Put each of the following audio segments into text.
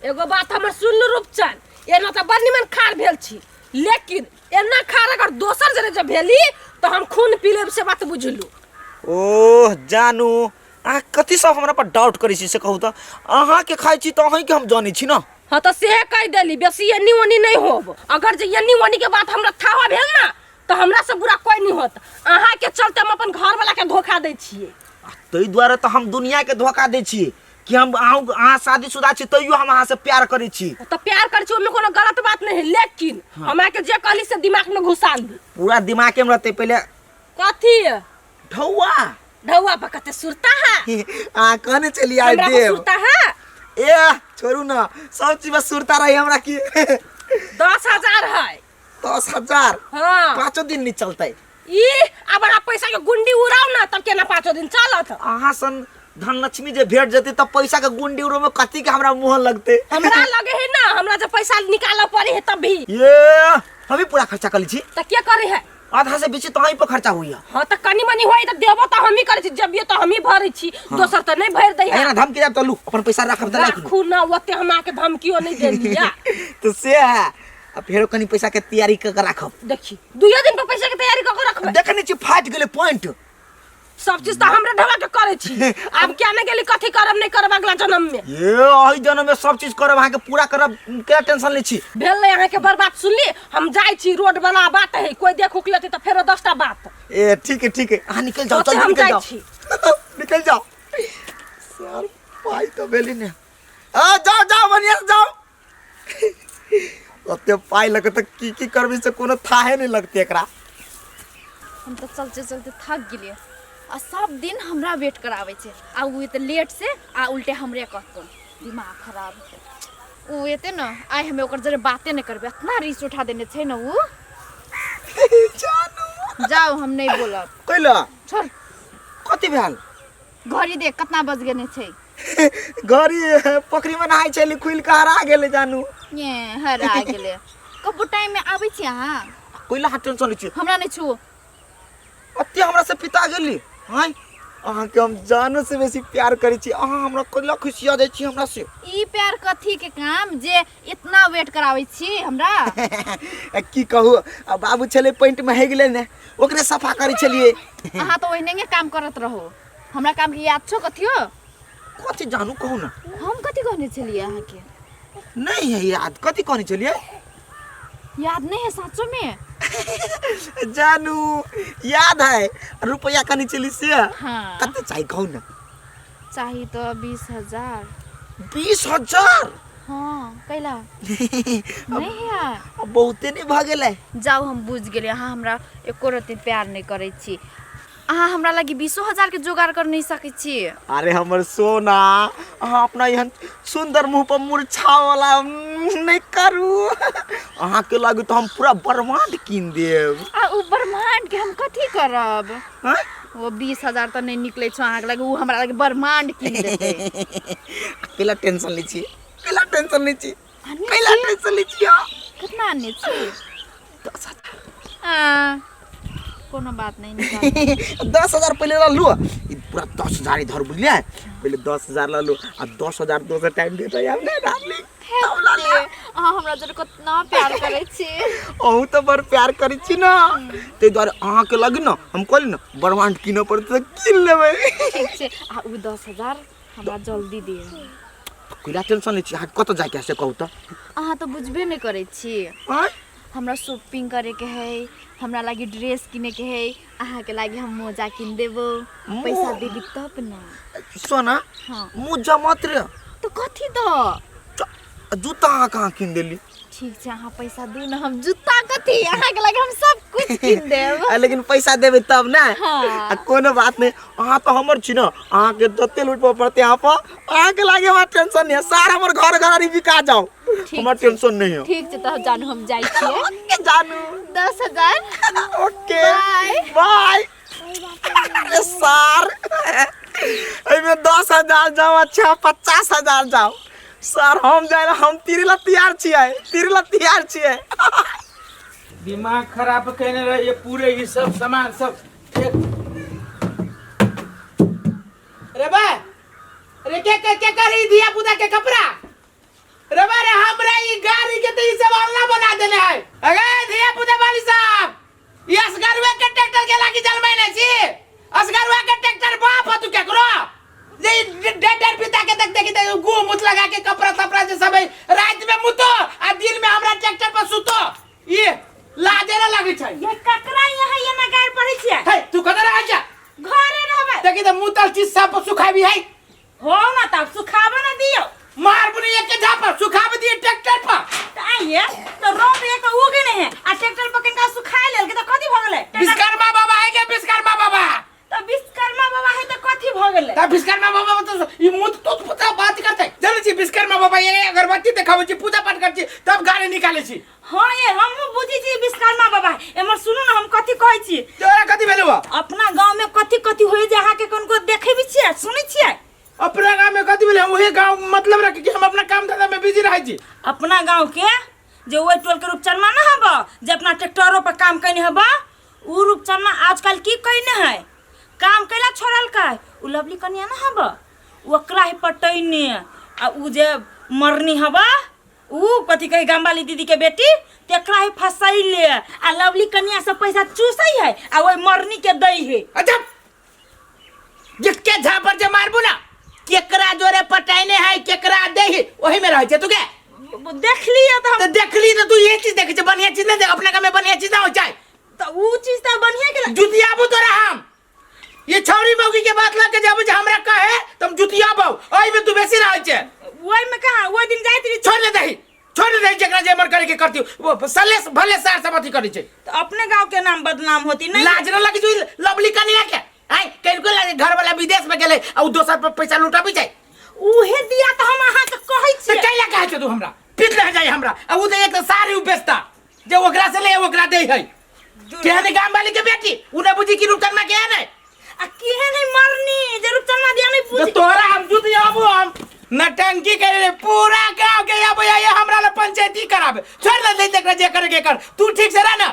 एगो बात हमर सुन लू रूपचंद, एना तऽ बड़ निमन खार भेल छी, लेकिन एना खार अगर दोसर जने जब भेली तो हम खून पी लेब, से बात बुझलू। ओह जानू, अहाँ कथी सब हमरा पर डाउट करै छी से कहू तऽ? अहाँके खाइ छी तऽ अहीँके हम जानै छी ने। हाँ तऽ सेहे कहि देली, बेसी एन्नी ओन्नी नहीं होब। अगर जे एन्नी ओन्नी के बात हमरा थावा भेल ना तऽ हमरा से बुरा कोई नहीं होत। अहाँ के चलते हम अपन घर वाला के धोखा दै छियै। ताहि दुआरे तऽ हम दुनिया के धोखा दै छी कि हम अहूँ अहाँ शादीशुदा छी तैयो हम अहाँसँ प्यार करै छी। तऽ प्यार करै छी ओहिमे कोनो गलत बात नहीं है, लेकिन हमरा के जे कहली से दिमाग में घुसा ली। पूरा दिमागे में रहतै। पहिले कथी? ढौआ। ढौआ पर कते सुरता है। अहाँ कहने चली आइ हमरा पर देब। सुरता है। ए छोड़ू ना, सब चीज में सुरता रही हमरा की। 10,000 है। 10,000? हाँ। पाँचो दिन नहीं चलते। ई अब अहाँ पैसा के गुंडी उड़ाउ ना तब केना पाँचो दिन चलत? अहाँ सन धनलक्ष्मी जे भेट जेतै तब पैसा के गुंडी उड़ो में कथी के हमरा मुँह लगते। हमरा लगे है ना, हमरा जब पैसा निकालऽ पड़े है तब भी। ये हम ही पूरा खर्चा कर ली छी। तऽ के करे है? आधा से बेसी तो पर खर्चा हुई है। हाँ तऽ कनी मनी होई तऽ देबो तऽ हमही करै छी, जबियो तऽ हमही भरै छी, दोसर तऽ नहि भरि दै है। एना धमकी देब तऽ लू अपन पैसा राखब तऽ राखू। राखू ना, ओते हम अहाँके धमकियो नहि देलिया। तो से है, आ फेरो कनी पैसा के तैयारी कऽ के राखब। देखी दुइयो दिन पर पैसा के तैयारी कऽ के रखबै। देखने छी फाटि गेलै पॉइंट। सब चीज तऽ हमरे ढवा के करै छी। आब क्या नहि गेली कथी करब नहि करब अगला जन्म में। ये एहि जन्म में सब चीज करब, अहाँके पूरा करब, क्या टेंशन लै छी। भेल नहि अहाँके बड़ बात सुनली। हम जाइ छी, रोड वाला बात है, कोई देख उख लेतै तऽ फेरो 10टा बात। ए ठीक है ठीक है, अहाँ निकल जाओ। ओते जल्दी हम निकल जाइ जाओ। छी। निकल जाओ सर, पाइ तऽ भेली ने। आ जाओ जाओ बढ़िया से जाओ। ओते पाइ लऽ कऽ तऽ की की करबै से कोनो थाहे नहि लगतै एकरा। हम तऽ चलते चलते थक गेलियै आ सब दिन हमरा वेट कराबै छै आ उ एते लेट से आ उल्टे हमरे कहतौ। दिमाग खराब। उ एते न आइ हमे ओकर जरे बाते नहि करबै, इतना रिस उठा देने छै न उ। जानू जाओ, हम नहीं बोलब। कैला? छोड़। कथी भेल? घड़ी देख कतना बज गेने छै। घड़ी पोखरी में नहाय छली, खुलि कऽ हरा गेलै जानू। ये हरा गेलै। कबो टाइम में आबै छी अहाँ? कैला अहाँ टेंशन लै छी? हमरा नहि छू। अते हमरा से पिता गेली। हाय, अहाँके हम जानो से बेसी प्यार करै छी, अहाँ हमरा कैला खुशिया जाइ छी हमरा से? ई प्यार कथी के काम जे इतना वेट कराबै छी हमरा? ए, की कहू, आ बाबू छलै पैंट में हेग गेलै ने, ओकरे सफा करै छलियै। अहाँ तऽ ओहिने काम करत रहू, हमरा काम के याद छो कथियो? कथी जानू, कहू ना। हम कथी कहने छलियै अहाँके? नहीं है याद, कथी कहने छलियै? याद नहीं है साचो में? जानू याद है, रुपया कनी चली से। हाँ। कते चाहिए कहू ना। चाहिए तो 20,000। 20,000? हाँ कैला नहीं है? अब बहुते नहीं भऽ गेलै। जाओ, हम बुझ गेलियै अहाँ हमरा एको रत्ती प्यार नहीं करै छी। अहाँ हमरा लागि 20,000 के जोगाड़ कर नहीं सकै छी। अरे हमर सोना, अहाँ अपना एहन सुंदर मुंह पर मुरझा वाला नहीं करू। अहाँ के लागी तो हम पूरा ब्रह्मांड कीन देब। आ उ ब्रह्मांड के हम कथी करब? हाँ? वो 20,000 तऽ नहीं निकलै छौ अहाँके लागि, उ हमरा लागि ब्रह्मांड कीन देतै। कैला टेंशन लै छी, कैला टेंशन लै छी, आनै कैला छी? टेंशन लै छी अहाँ? कितना आनै छी? 10,000। आ, कोनो बात नहीं, निकाल। 10,000 पहिले लऽ लू, ई पूरा 10,000 इधर बुझलियै। पहिले 10,000 लऽ लू आ 10,000 दोसर टाइम भेटै आब नहि डार्लिंग, तब लऽ लिअ। अहाँ हमरा जरे कतना प्यार करै छी। अहूँ तऽ बड़ प्यार करै छी ने, ताहि दुआरे अहाँके लग ने हम कहली ने ब्रह्मांड कीनऽ पड़तै तऽ कीन लेबै। ठीक छै, आ उ 10,000 हमरा जल्दी दिअ। कैला टेंशन लै छी अहाँ? कतऽ जाइके है से कहू तऽ। अहाँ तऽ बुझबे नहि करै छी। आँय? हमरा शॉपिंग करे के है, हमरा लागि ड्रेस किने के है, अहाँ के लागि हम मोजा किन देबो। पैसा देबी तब ना। सोना। हाँ। मोजा मात्र? तो कथी दो? जूता अहाँ कहाँ किन देली? ठीक छै, अहाँ पैसा दू ना, हम जूता कथी, अहाँ के लागि हम सब कुछ किन देब। लेकिन पैसा देबै तब ना। हाँ। आ कोनो बात नहीं, अहाँ तो हमर छी ना, अहाँ के जते लूटबो पड़ते अहाँ पर, अहाँ के लागे हमरा टेंशन नहीं है। सार हमर घर घर बिका जाओ, हमरा टेंशन नहीं है। ठीक छै, तऽ जानू हम जाइ छियै। ओके जानू। 10,000। ओके। बाय। बाय। अरे सार, एहिमे 10,000 जाओ, अच्छा 50,000 जाओ सर, हम जाए हम तीर ला तैयार छियै, तीर ला तैयार छियै। दिमाग खराब केने रहिए पूरे ई सब सामान सब एक। रे बा, रे के के के करी दिया पुता के कपड़ा रे? देवाल ना बना देने है। अरे धिया पुता वाली साहब, ई असगरवे के ट्रैक्टर के लागी जलमैने छी। असगरवा के ट्रैक्टर बाप हो तू केकरो जे डेढ़ डेढ़ बिता के देख देखी देख गु मुत लगा के कपड़ा तपड़ा जे सब है, रात में मुतो आ दिन में हमरा ट्रैक्टर पर सुतो, ई लाजे ना लागे छै। ये ककरा यहाँ ये ना गाड़ पड़ै छियै? हे तू कतऽ रहै छै? घरे रहबै। देखी तऽ मुतल चीज सब सुखाबी है। हो ना तब सुखाबे ना दियो। मार बुनी एक के झापर सुखाबे दिए ट्रैक्टर पर। त आइए तो रोप एक उगे नहीं है आ ट्रैक्टर पर किनका सुखाए लेल के त कथी भ गेलै? विश्वकर्मा बाबा है के विश्वकर्मा बाबा? त विश्वकर्मा बाबा है त कथी भ गेलै? त विश्वकर्मा बाबा तो ई मुत तुत पुता बात करते जानै छी। विश्वकर्मा बाबा ये अगरबत्ती देखाबै छी, पूजा पाठ करै छी, तब गाड़ी निकालै छी। हां ये हमहु बुझै छी विश्वकर्मा बाबा। एमर सुनू ना हम कथी कहै छी। तोरा कथी भेलौ? अपना गांव में कथी कथी होय जे अहाँ के कनको देखे भी छियै सुनै छियै? अपना गांव में कथी भेलै? हम वही गांव मतलब रख कि हम अपना काम धंधा में बिजी रहै छी। अपना गांव के जे ओहि टोल के रूपचनमा न हब जे अपना ट्रैक्टरो पर काम कैने हब, उ रूपचनमा आजकल की कैने है, काम कैला छोड़लकै। उ लवली कनिया न हब ओकरा ही पटैने आ उ जे मरनी हब उ कथी कही गामवाली दीदी के बेटी तेकरा ही फसैले आ लवली कनिया सब पैसा चूसै है आ ओहि मरनी के दै है। अच्छा जिसके झापर जे मारबू ना केकरा जोरे पटाइने है केकरा दे है ओही में रहै छै तू के देख लियै तऽ हम तो देख ली तो तू ये चीज देखे छै बढ़िया चीज नहीं देख अपना गाँव में बढ़िया चीज ना हो जाए तऽ उ चीज तऽ बढ़िया के जुतियाबू तोरा हम ये छौरी मौगी के बात लग के जाबू जे हमरा कहे तुम जुतियाबू ओही में तू बेसी रहै छै। ओही में कहाँ ओहि दिन जाइत रही। छोड़ दे दही छोड़ दे जेकरा जे मन करे के करती वो सलेस भले सार सब अथी करै छै। तो अपने गांव के नाम बदनाम होती नहीं। लाज न लगी जो लवली कनिया के आय कनको लागे घर वाला विदेश में गेलै आ उ दोसर पर पैसा लुटाबी छै। उहे दिया तो हम अहाँ के कहै छी। त कैला कहै छै तू हमरा पीट रह जाय हमरा आ उ त एक त सारी उ बेचता जे ओकरा से ले ओकरा दे है। केहन गाम वाली के बेटी उ न बुझी कि रूपचनमा के है। आ केहन है मरनी जे रूपचनमा दिया नहीं बुझी। तो तोरा हम जुति आबू हम नटंकी करे रे पूरा गांव के आबो या हमरा ले पंचायती कराबे छोड़ दे ले जेकरा जे करे के कर तू ठीक से रह ना।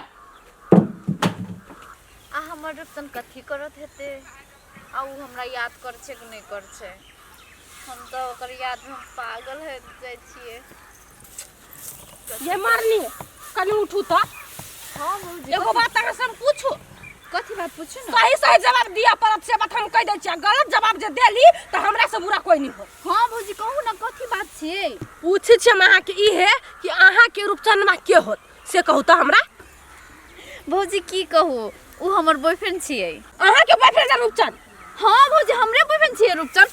आ हमर रूपचन कथी करत हेते आ उ हमरा याद कर छै कि नहीं कर छै? हम तो ओकर याद में पागल हो जाय छियै। ये मरनी कनी उठू तो। हां भौजी एगो बात अहाँ से हम पूछू। कथी बात पूछू ना? सही सही जवाब दिया पड़त से बात हम कह दै छियै, गलत जवाब जे देली त हमरा से बुरा कोई नहीं हो। हां भौजी कहू ना कथी बात छै? पूछै छियै हम अहाँ के ई है कि अहाँ के रूपचनमा के होत से कहू त हमरा। भौजी की कहू उ हमर बॉयफ्रेंड छियै। अहाँ के बॉयफ्रेंड है रूपचन? हां भौजी हमरे बॉयफ्रेंड छियै रूपचन।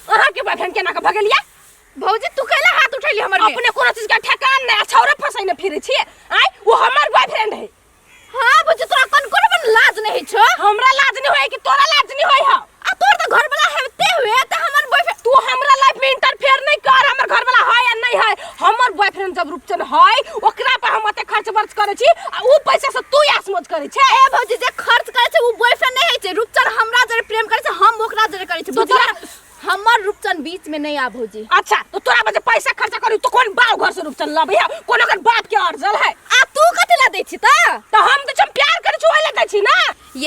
अहाँ के बॉयफ्रेंड केना के भगेलियै? भौजी तू कैला हाथ उठैली हमर में? अपने कोनो चीज के ठेकान नहीं, छौरे फसैने फिरै छियै। आय वो हमर बॉयफ्रेंड है। हां भौजी तोरा कन कोनो में लाज नहीं छो? हमरा लाज नहीं होय कि तोरा लाज नहीं होय है? आ तोर त घर वाला हेते हुए त हमर बॉयफ्रेंड। तू हमरा लाइफ में इंटरफेयर नहीं कर, हमर घर वाला है या नहीं है। हमर बॉयफ्रेंड जब रूपचन है ओकरा पर हम अते खर्च बर्च करै छी आ उ पैसा से तू यास मौज करै छे। ए भौजी जे खर्च करै छै उ बॉयफ्रेंड नहीं है छै। रूपचन हमरा जरे प्रेम करै छै हम ओकरा जरे करै छै। तो बुझलियै? तोरा हमर रूपचन बीच में नहीं आ भौजी। अच्छा तो तोरा बजे पैसा खर्चा करी तो कोन बाप घर से रूपचन लबै है? कोन ओकर बाप के अर्जल है? आ तू कथी ला दै छी त? त हम त हम प्यार करै छी ओहि ला दै छी ना।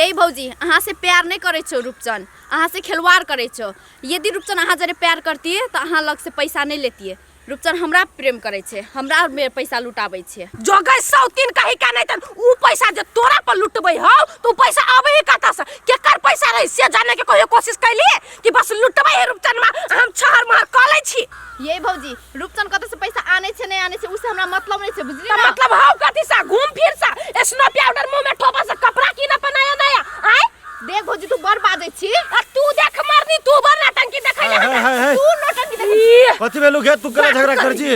यही भौजी अहाँ से प्यार नहीं करै छौ रूपचन, अहाँ से खिलवाड़ करै छौ। यदि रूपचन अहाँ जरे प्यार करतिए त अहाँ लग से पैसा नहीं लेतिए। रूपचन हमरा प्रेम करै छै, हमरा में पैसा लुटाबै छै। जोगै सौ तीन कही का नहीं तन उ पैसा जे तोरा पर लुटबै हौ तो उ पैसा आबै है कतऽ से? केकर पैसा रही से जाने के कहियो कोशिश कैली कि बस लुटबै है रूपचनमा हम छहर महर कऽ लै छी। ये भौजी रूपचन कतऽ से पैसा आनै छै नहीं आनै छै उसे हमरा मतलब नहीं छै बुझली त ना? मतलब हौ कथी से? घूम फिर से स्नो पाउडर मुंह में ठोपा से कपड़ा की ना बनाया नया आय। देख भौजी तू बड़ बाजै छी। आ तू देख मरनी तू बड़ नौटंकी देखै ले हे, हे, हे। तू नौटंकी देखै। ई, कथी भेलु गे तू केना झगड़ा करै छी?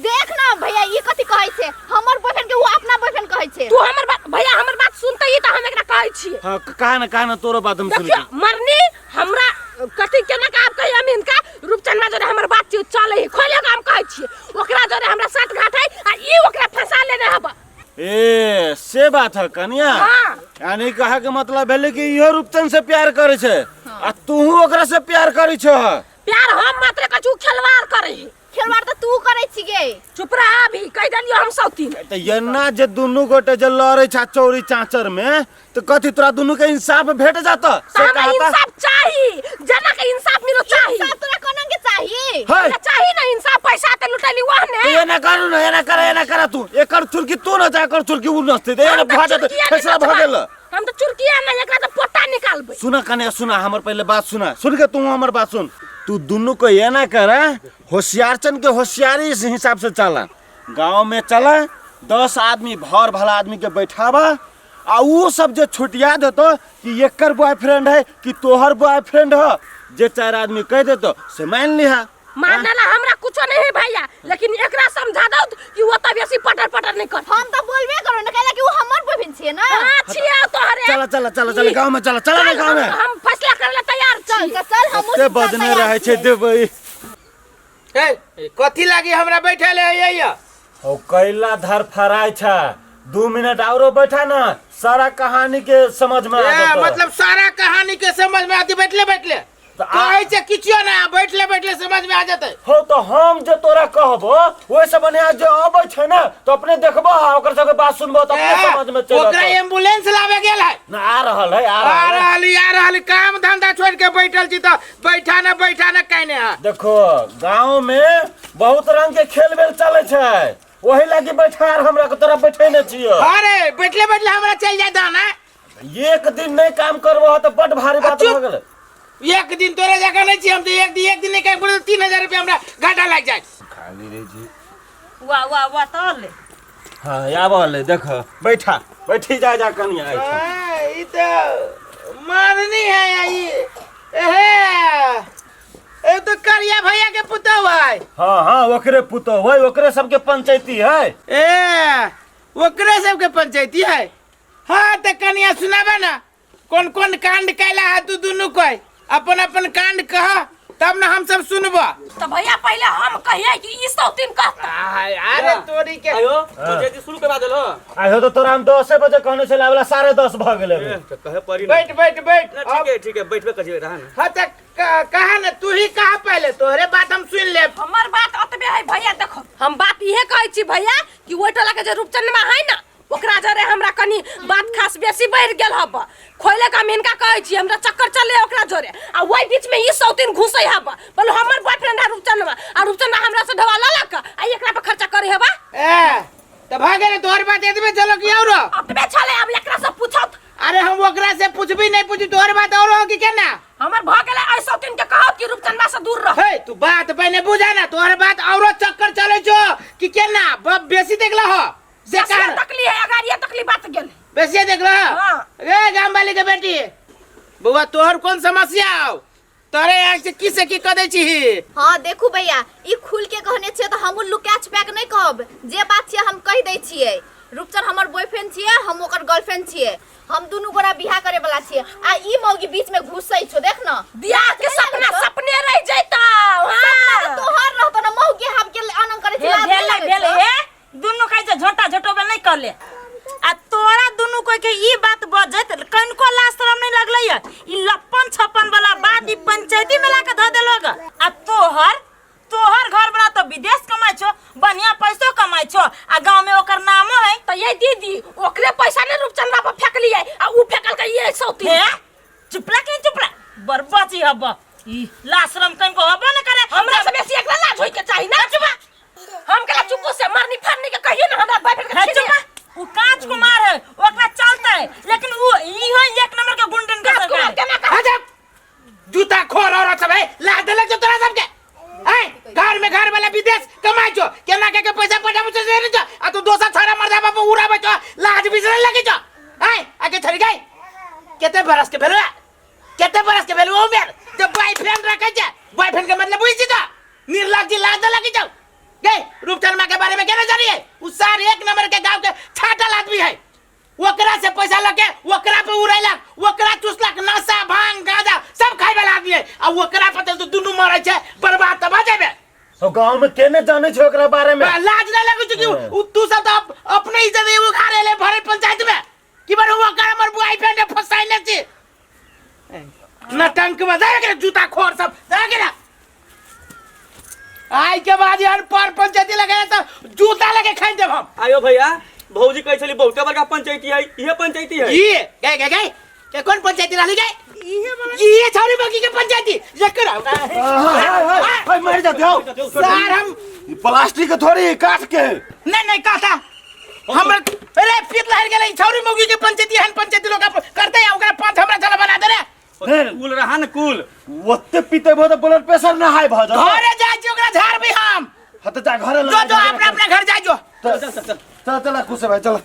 देख ना भैया ई कथी कहै छै, हमर बॉयफ्रेंड के उ अपना बॉयफ्रेंड कहै छै। तू हमर बात भैया हमर बात सुनते ही त हम एकरा कहै छियै। हां कहा ना कहा ना तोरो बात हम सुनै देखियो मरनी हमरा कथी केना का आप कही हम इनका रूपचनमा जोरे हमर बात चलै है खोले के हम कहै छियै ओकरा जोरे हमरा साथ घाट है आ ई ओकरा फंसा लेने हब। ए से बात है कनिया। हाँ। यानी कहे के मतलब भेलै कि इहो रूपचन से प्यार करै छै आ तूहू ओकरा से प्यार करै छह। प्यार हम मात्र कछु खिलवाड़ करै है। खिलवाड़ त तू करै छी गे। चुप रह अभी कह देलियो हम सौतीन। त एना जे दुनू गोटे जे लड़ै छै चौरी चाचर में त कथी तोरा दुनू के इंसाफ भेट जात? त से हमरा कहता इंसाफ चाही, जना के इंसाफ मिलो चाही। इंसाफ तोरा कोना के चाही? है। हमरा चाही ना इंसाफ, पैसा ते जते लुटैली वह ने। तू एना करू ना, एना कर, एना कर तू। एकर चुरकी तू न जा, एकर चुरकी उ नचतै। एना हम तऽ भऽ जेतै, चुरकिया नहि फैसला भऽ नचबै। गेल। हम तऽ चुरकिया नहि, एकरा तऽ पोटा निकालबै। सुना कन्या सुना, हमर पहले बात सुना, सुन के तू हमर बात सुन। तू दुनू को एना कर, होशियार चन के होशियारी इस हिसाब से चला, गांव में चला, 10 आदमी भर भला आदमी के बैठावा, आ वो सब जे छुटिया देतो कि एकर बॉयफ्रेंड है कि तोहर बॉयफ्रेंड है, जे 4 आदमी कह देतो से मान लिहा। मानला हमरा कुछो नहीं है भैया, लेकिन एकरा समझा दो कि वो तब बेसी पटर पटर नहीं कर। हम तो बोलबे करो ना, कहला कि वो हमर बॉयफ्रेंड छिए ना। हां छिए तोहरे। चला चला चला चला गांव में चला, चला ना गांव में। हम फैसला करे ला तैयार चल छी। चल, हम कते बजने रहे छे देबै। ए कथी लागी हमरा बैठल है ये? ओ कैला धर फराय छा, 2 मिनट औरो बैठा ना, सारा कहानी के समझ में आ जेतौ। मतलब सारा कहानी के समझ में आती बैठले बैठले। तो आ- कहै छै किछो ना, बैठले बैठले समझ में आ जेतै। हो तो हम जे तोरा कहबो ओइ से बढ़िया जे अबै छै ना तो अपने देखबो आ ओकर सबके बात सुनबो तो अपने समझ में चलि ओकरा अतौ। एम्बुलेंस लावे गेल है ना, आ रहल है, आ आ रहल है। रहल, आ रहल, काम धंधा छोड़ के बैठल छी त बैठा ना, बैठा ना कहने है। देखो गांव में बहुत रंग के खेल बेल चले छै, वही लागी बैठार हमरा के तोरा बैठे ने छियो। अरे बैठले बैठले हमरा चल जाय दाना। एक दिन नहीं काम करबो तो बड भारी बात चुप। भ गेलै। एक दिन तोरे जगह नहीं छी हम तो एक दिन, एक दिन नहीं काम करबो तो 3000 रुपया हमरा घाटा लाग जाय। खाली रही छी। वाह वाह वाह तले। हां आब ले देख बैठा, बैठी जा जा कनिया आई। हां ई तो मारनी है ई। एहे ए तो करिया भैया के पुतहु है। हां हां ओकरे पुतहु है, ओकरे सबके पंचायती है। ए ओकरे सबके पंचायती है। हां तो कनिया सुनाबे ना कौन कौन कांड कैला है तू दुनू कोई, अपन अपन कांड कह तब ना हम सब सुनबा। तो भैया पहले हम कहिए कि ई 103 कहता। अरे तोरी के आयो पंचायती शुरू करवा देलो। आयो तो तोरा हम 10 बजे कहने छले आबला 10:30 भ गेलै। ए, तो कहे पड़ी ना। बैठ बैठ बैठ। ना, ठीक है, ठीक है, बैठबे करिए रहा ना। हां त कहा ना तू ही कहा पहले, तोहरे बात हम सुन लेब। हमर बात अतबे है भैया, देखो हम बात इहे कहै छी भैया कि ओइ टोला के जे रूपचंदमा है ना ओकरा जरे हमरा कनी बात खास बेसी बढ़ गेल हब, खोले के हम हिनका कहै छी हमरा चक्कर चले ओकरा जरे, आ ओइ बीच में ई 103 घुसै हब, बोलो हमर बॉयफ्रेंड है रूपचंदमा, आ रूपचंदमा हमरा से ढवा ललक आ एकरा पर खर्चा करे हेबा। ए त भ गेल तोहर बात एतबे चलो कि औरो? अतबे छले, अब एकरा से पूछत। अरे हम ओकरा से पूछबी नहीं पूछी, तोहर बात औरो हो कि केना? हमर भ गेलै ऐ 103 के कहत कि रूपचंदमा से दूर रह। हे तू बात पहले बुझा ना, तोहर बात औरो चक्कर चले छो कि केना? बब बेसी देखला हो से बेसिए कारण। तकली है, अगाड़िए तकली बात गेल। बेसिए देखला हो? हाँ। ए गाम वाली के बेटी बउआ तोहर कौन समस्या आओ, तोरे आँख से की से की कह दै छी? हाँ देखू भैया ई खुल के कहने छियै तऽ हमहूँ लुका छुपा के नहीं कहब, जे बात छियै हम कहि दै छियै। रूपचन हमर बॉयफ्रेंड छियै, हम ओकर गर्लफ्रेंड छियै, हम दुनू गोरा बियाह करे वाला छियै, आ ई मौगी बीच में घुसै छौ देख न। बियाह के सपना सपने रह जैतौ। सपना तऽ तोहर रहतौ न, मौगी हम के आनंद करै छी, हे, लाज नहि भेलै, लगै भेलै, छौ? हे, दुनू कहै छै झोटा झोटोबे नहि करले, आ तोरा दुनू कोई के ई बात बजैत कनिको लाज शरम नहीं लगलै या? ई लप्पन छप्पन वाला बात ई पंचायती में लाके धऽ देलक। आ तोहर घर वाला तो विदेश कमाइ छौ, बढ़िया पैसो कमाइ छौ, आ गांव में ओकर नामो है। तो ये दीदी ओकरे पैसा ने रूपचंद्रा पर फेंकलिए आ उ फेंकल के ये 103। हे चुपला के चुपला बर्बादी हब, ई लाज शरम कनिको हबो न करे। हमरा से बेसी एकरा लाज होय के चाही ना। चुपा हम कहला चुपो से मरनी फरनी के कहियो ना हमरा बॉयफ्रेंड के है छीनिए। चुपा, उ कांच कुमार है ओकरा चलते है, लेकिन उ इहो एक नंबर के गुंडन के कांच कुमार सरकार। केना कह? हजब जूता खोर और सब है लाज देलक जो तोरा सबके। ए घर में घर वाला विदेश कमाइ छो, केना के के पैसा पठाबै छो से नहीं छो, आ तू दोसर छोरा मर्दा बापू उड़ाबै छो, लाज बिसरे लगे छो। ए आगे छड़ी गई केते बरस के भेलौ, केते बरस के भेलौ उमेर जब बॉयफ्रेंड रखै छै? बॉयफ्रेंड के मतलब बुझि छी तो निर्लज्ज जी लाज लगी जाओ गए रूपचंद के बारे में केना जानिए? उ सार एक नंबर के गांव के छाटल आदमी है, ओकरा से पैसा लके ओकरा पे उड़ैलक, ओकरा चूसलक, नशा भांग गांजा सब खाए वाला आदमी है, आ ओकरा पर तो दुनू मरै छै, बर्बाद त भ जेबे। तो गांव में केने जाने छै ओकरा बारे में? लाज नहीं लगै छै कि उ तू सब त अपने इज्जत उखाड़े ले भरे पंचायत में कि बड़ ओकरा हमर बॉयफ्रेंड फसाइले छी नटंक में जा के जूता खोर सब जा के ना। आई के बाद यार पर पंचायती लगे तो जूता लगे खाई देब हम। आयो भैया भौजी कहै छली बहुते बड़का पंचायती है, इहे पंचायती है। ये गए गए गए के कोन पंचायती रहली गे इहे छौरी बाकी के पंचायती एकर हाय मर जाते हो सर हम ई प्लास्टिक के थोड़ी काट के नहीं नहीं कहता हमरा अरे पीत लहर गेलै छौरी मौगी के पंचायती हन पंचायती लोग करते या ओकरा पांच हमरा चला बना दे रे कुल रहा न कुल ओते पीते भो तो ब्लड प्रेशर ना हाई भ जा घरे जाइ छी ओकरा झाड़बै हम हाँ तो जा घरे जो जो अपना अपना घर जाइ जो चल चल चल चल खुश भाई चल।